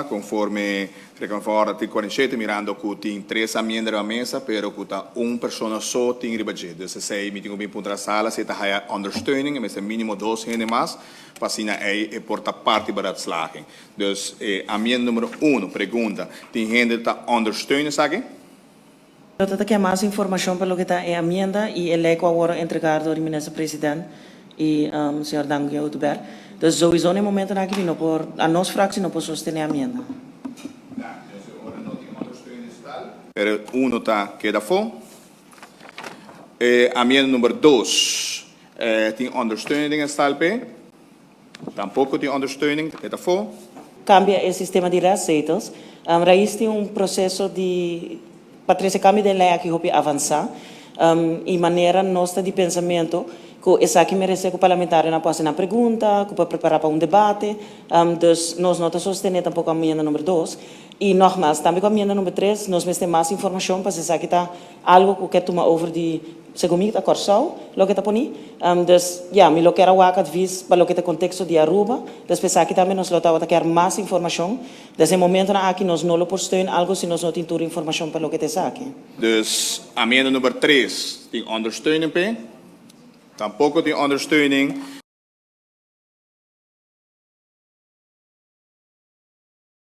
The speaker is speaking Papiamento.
Conforme Reglamento van Orde artículo 47, mirando cu tin tres amienda riba mesa, pero cu ta un persona so tin riba dje. Dus esey mi tin cu bin puntra sala si ta haya ondersteuning, e mester minimo dos hende mas, pa asina ey e por ta parti beraadslaging. Dus e amienda numero uno, pregunta, tin hende ta ondersteun esaki? No ta ke mas informacion pa loke ta e amienda y e ley cu awor a entrega door di Minister President y señor Dangui Oduber. Dus sowieso na e momentonan aki mi no por, a nos fractie no por sostene e amienda. Ja, dus e ora no tin ondersteuning stal. Pero uno ta keda afo. E amienda number dos tin ondersteuning den e stal p'e. Tampoco tin ondersteuning, ta keda afo. Cambia e sistema di restzetels. Raiz tin un proceso di pa trece cambio den ley aki hopi avansa y manera nos ta di pensamento cu esaki merece cu parlamentarionan por haci nan pregunta, cu por prepara pa un debate. Dus nos no ta sostene tampoco amienda number dos. Y nogmaals, tambe cu amienda number tres nos mester mas informacion pasobra esaki ta algo cu ke tuma over di, segun mi, ta Corsou loke ta poni. Dus ya, mi lo kier a wak advies pa loke ta contexto di Aruba. Despues esaki tambe nos lo tabata kier mas informacion. Desde e momentonan aki nos no lo por steun algo si nos no tin tur informacion pa loke ta esaki. Dus amienda number tres tin ondersteuning p'e? Tampoco tin ondersteuning.